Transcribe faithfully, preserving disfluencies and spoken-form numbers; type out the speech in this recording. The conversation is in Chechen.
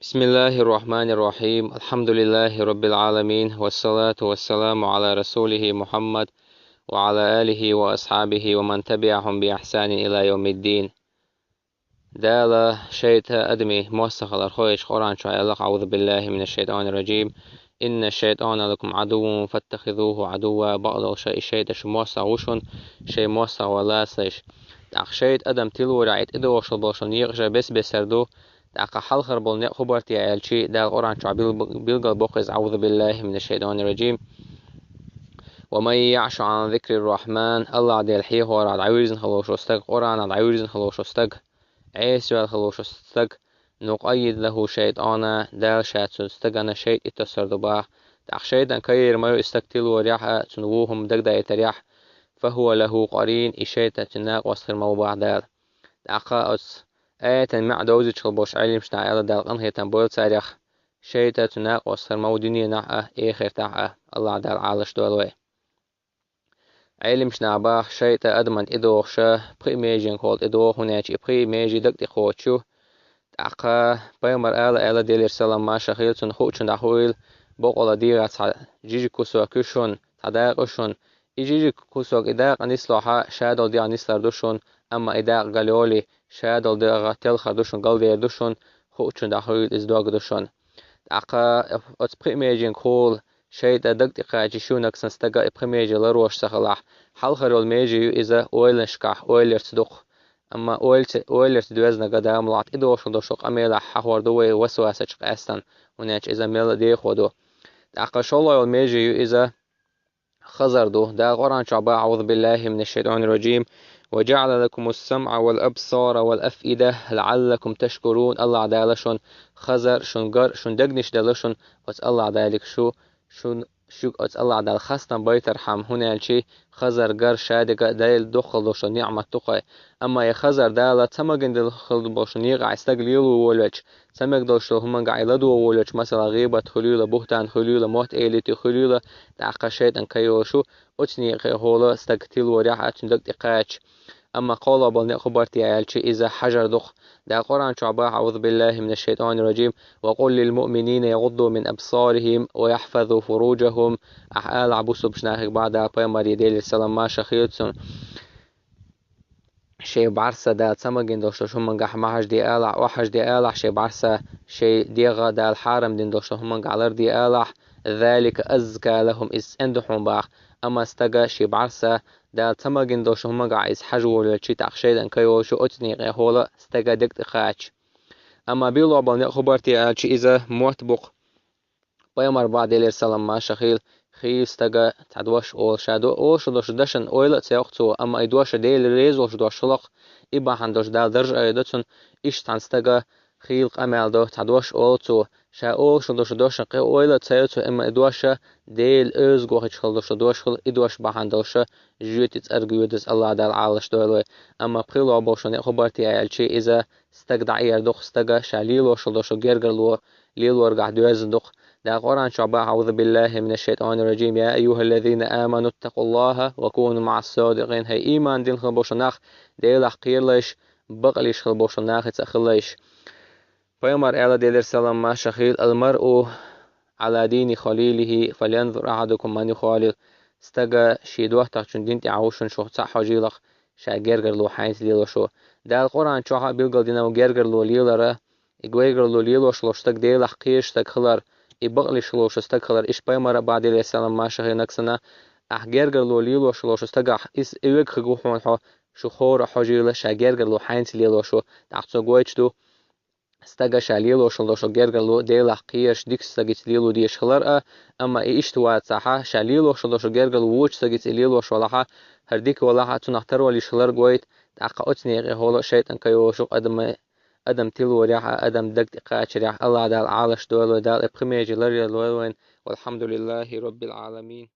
بسم الله الرحمن الرحيم. الحمد لله رب العالمين، والصلاة والسلام على رسوله محمد وعلى آله وأصحابه ومن تبعهم بإحسان إلى يوم الدين. Дала шайтӀа адамий мостагӀа хилар хьоьжуш Къуръан чу аьлла: أعوذ بالله من الشيطان الرجيم. إن الشيطان لكم عدو فاتخذوه عدوا. Бакъдолуш и шайтӀа шун мостагӀа ву шуна, шайн мостагӀа ван лацалаш. ТӀаккха шайтӀа адам тилорехь и тӀедогӀуш болчу некъаш бес-бесар ду. ТӀаккха хьалхара болу некъ хӀун бара те аьлча, Дала Къуръан чохь бил-, билгал боккху иза: أعوذ بالله من الشيطان الرجيم. ومن يعش عن ذكر الرحمن. АллахӀ Делан хьехорах дӀавирзина хилла волчу стаг, Къуръанах дӀавирзина хилла волчу стаг, Ӏеса ваьлла хилла волчу стаг, نقيض له شيطانا, Дала ша цу стагана шайтӀа тосур ду боху. ТӀаккха шайтӀан кайора ма ю и стаг тилорехь а, цунна вон хӀума дагадайтарехь, فهو له قرين, и шайтӀа цуьнан накъост хир ма ву боху Дала. ТӀаккха оцу аятан маьӀна довзуьйтуш хилла болчу Ӏеламнаха аьлла, Дала къинхетам бойла царех, шайтӀа цуьнан накъост хир ма ву дуьненахь а, эхартахь а, АллахӀ Дала Ӏалаш дойла вай. Ӏеламнаха боху шайтӀа адамна тӀедогӀуш пхи меженга хьолахь тӀедогӀу, хӀунда аьлча и пхи меже дага тӀекхочуш ю. ТӀаккха пайхамара ала аьлла, Делера салам-маршалла хуьлда цунна, хуучунна дӀахуийла, бокъала дегӀан цхьа жижиг кусок ю шуна, цхьа дакъа ю шуна. И жижиг кусок, и дакъа нислахь, ша долу дегӀ нислур ду шуна, амма и дакъа галйолий, ша долу дегӀ телхар ду шуна, галдер ду шуна, хуучунна дӀахуийла, иза дог ду шуна. ТӀаккха оцу пхи меженга хьолахь шайтӀа дага тӀекхача, шуна кхин стага и пхи меже ларъеш ца хилахь, хьалхара йолу меже ю иза ойланашкахь, ойла ярца дукха. Амма ойла ца, ойла ярца доьзна ган Дала мукъ лахь, тӀедогӀуш долчу къамелехь хьахор ду вай васвасачу къаьстина, хӀунда аьлча иза мел дехо ду. ТӀаккха шолгӀа йолу меже ю иза хазар ду. Дала Къуръан чохь боху: أعوذ بالله من الشيطان الرجيم. وجعل لكم السمع والأبصار والأفئدة لعلكم تشكرون. АллахӀ Дала шуна хазар, шуна гар, шуна дегнаш делла шуна, оцу АллахӀ Далик шу, шуна, шуьга оцу АллахӀ Дала хастам байтархьама, хӀунда аьлча хазар, гар ша дерг а Делан дукхалла долуш долу ниӀмат ду-кх и. Амма и хазар Дала ца магийна хилла болчу некъахь и стаг лело волавелча, ца мега долуш долу хӀуманга и ладогӀа волавелча, масала, гӀийбат хуьлийла, буьхтан хуьлийла, мотт-элийтар хуьлийла, тӀаккха шайтӀан кайолуш ю, оцу некъехь хьолахь стаг тилорехь а, цуьнан дага тӀекхача. Амма кхоалгӀа болу некъ хӀун бара те аьлча, иза хьажар ду-кх. Дала Къуръан чохь боху: أعوذ بالله من الشيطان الرجيم. وقل للمؤمنين يغضوا من أبصارهم ويحفظوا فروجهم. Ахьа алахь бусалба нахе боху Дала пайхамаре, Делера салам-маршалла хуьлда цунна. Шайн бӀаьрса Дала ца магийна долуш долчу хӀумангахь ма хьажде алахь, охьажде алахь шайн бӀаьрса, шайн дегӀ Дала хьарам дина долуш долчу хӀумангахь ларде алахь, ذلك أزكى لهم, иза цӀена ду хьуна боху. Амма стага шен бӀаьрса Дала ца магийна долуш долчу хӀумангахь иза хьажа волавелча, тӀаккха шайтӀан кайолуш ю, оцу некъехь хьолахь стага дага тӀекхача. Амма билггал болу некъ хӀун бара те аьлча, иза мотт бу-кх. Пайхамар боху, Делера салам-маршалла хуьлда, хийла стага цхьа дош олуш, ша до-, олуш долчу дашна ойла а ца йо-кх цо, амма и дош Дела реза волуш дош хилла-кх, и бахьана долуш Дала даржа айдо цунна. Иштта цхьана стага хийла къамел до, цхьа дош олу цо, ша олуш долчу дошна кхин ойла а ца йо цо, амма и дош Делан оьзда хилла долчу дош хилла, и дош бахьана долуш жоьти цӀерга йоьду иза, АллахӀ Дала Ӏалаш дойла вай. Амма пхоьалгӀа болу некъ хӀун бара те аьлча, иза стаг дӀаэр ду-кх, стага ша лелош долчу гергарло лелоргахь доьзна ду-кх. Дала Къуръан чохь боху: أعوذ بالله من الشيطان الرجيم. يا أيها الذين آمنوا اتقوا الله وكونوا مع الصادقين. ХӀай ийман дина хилла болчу нах, Делах кхералаш, бакъалуш хилла болчу нахаца а хилалаш. Пайхамар аьлла, Делера салам-маршалла хуьлда: المرء على دين خليله فلينظر أحدكم من يخالل. Стага шен доттагӀчун дин тӀехь ву шуна, шух цхьаъ хьожийла-кх, ша гергарло хьаьнца лелош ву. Дала Къуръан чохь а билгал дина ву гергарло лелар, и гергарло лелош волчу стаг Делах кхераш стаг хилар, и бакъалуш волчу стаг хилар. Иштта пайхамар а боху, Делера салам-маршалла хуьлда цунна: ахь гергарло лелош волчу стагах, иза и вега хиг ву хьуна хьо, шу хӀора а хьожийла, ша гергарло хьаьнца лелош ву. ТӀаккха цо гойтуш ду стага ша лелош долчу гергарло Делах кхераш дика стагаца лело дезаш хилар а, амма и иштта вацахь, ша лелош долчу гергарло вочу стагаца и лелош валахь, хӀара дика валахь, цунах таро лиш хилар гойту, тӀаккха оцу некъехь хьолахь шайтӀан кайолуш ю-кх адам, адам тилорехь а, адам дага тӀекхачарехь а. АллахӀ Дала Ӏалаш дойла вай, Дала и пхи меже ларъян лойла вайна. والحمد لله رب العالمين.